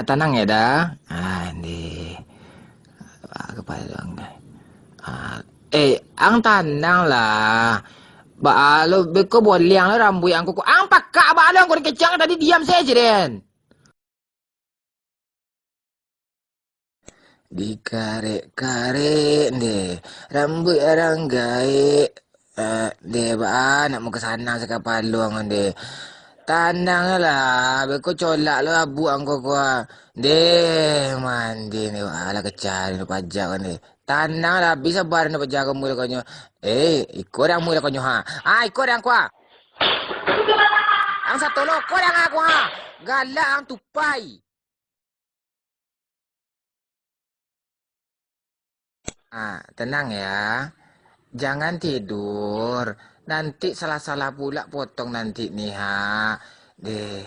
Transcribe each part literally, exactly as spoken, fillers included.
Tanang ya, Da. Ah, ni. Ah, kapalo ang. Ah, eh, ang tanang lah. Ba, lo, beko boliang lo rambuik ang ko. Ang pakak ba lo ang ko dikecek tadi, diam sajo den. Dikarek-karek deh, rambuik urang gaek. Eh, deh, baa nak muko sanang sakapalo ang deh. Tanang lah, beko colak lo abuak ang ko kua. Deh, mandi ni, alah kecari ni pajak kan deh. Tanang lah, abih saba ni pajak kamu lakonyo. Eh, iko urang mu lakonyo ha. Ah, iko urang kua. Ang sato lo, ko urang aku ha. Galak ang tupai. Ah, tenang ya. Jangan tidur. Nanti salah-salah pula potong nanti ni, ha. Deh,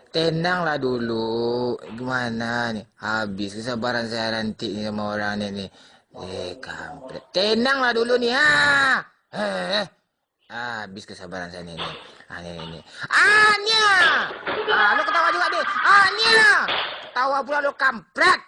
tenanglah dulu. Gimana ni? Habis kesabaran saya nanti ni sama orang ni, ni. Eh, kampret. Tenanglah dulu ni, ha. Eh, eh. Ah, habis kesabaran saya ni, ni. Ah, ni, ni, ni. Ah, nya! Ah, lo ketawa juga ni. Ah, nya! Ketawa pula lo, kampret.